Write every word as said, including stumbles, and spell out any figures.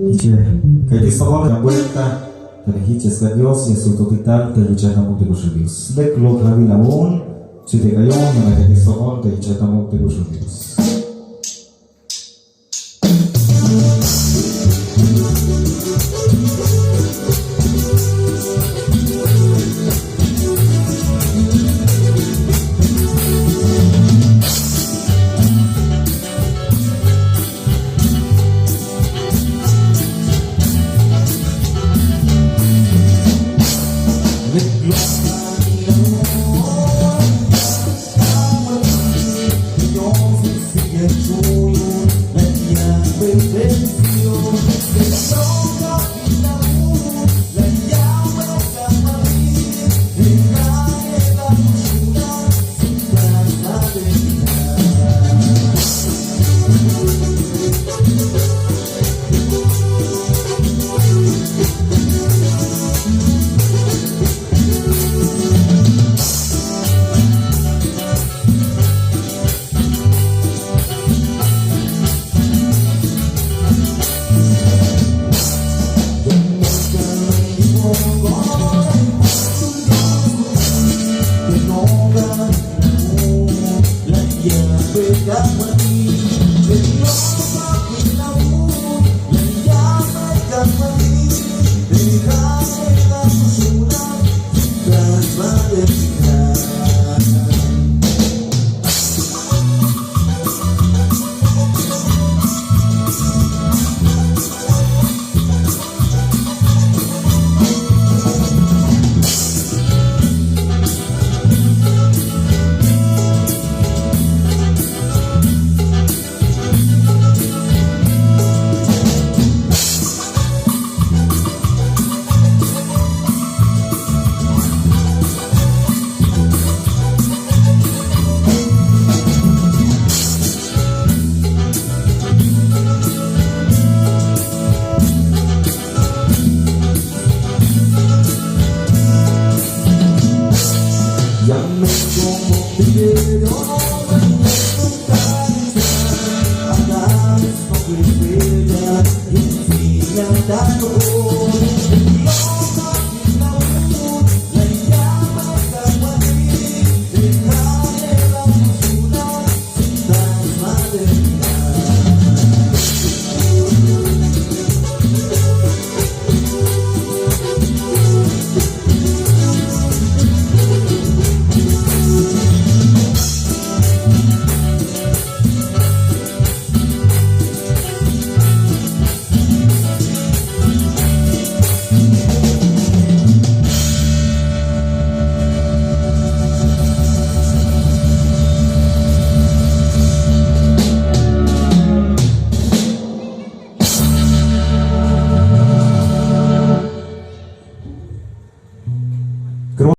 Ich'e, ka'iytik stojol yan buelta ta jich ya sk'an Dios ya sujtotik tal ta yich'an ta muk'tik Dios. Lek lok la awil awu'un, chi te k'ayon ya me ka'iytik stojol ta yich'an ta muk'tik Dios.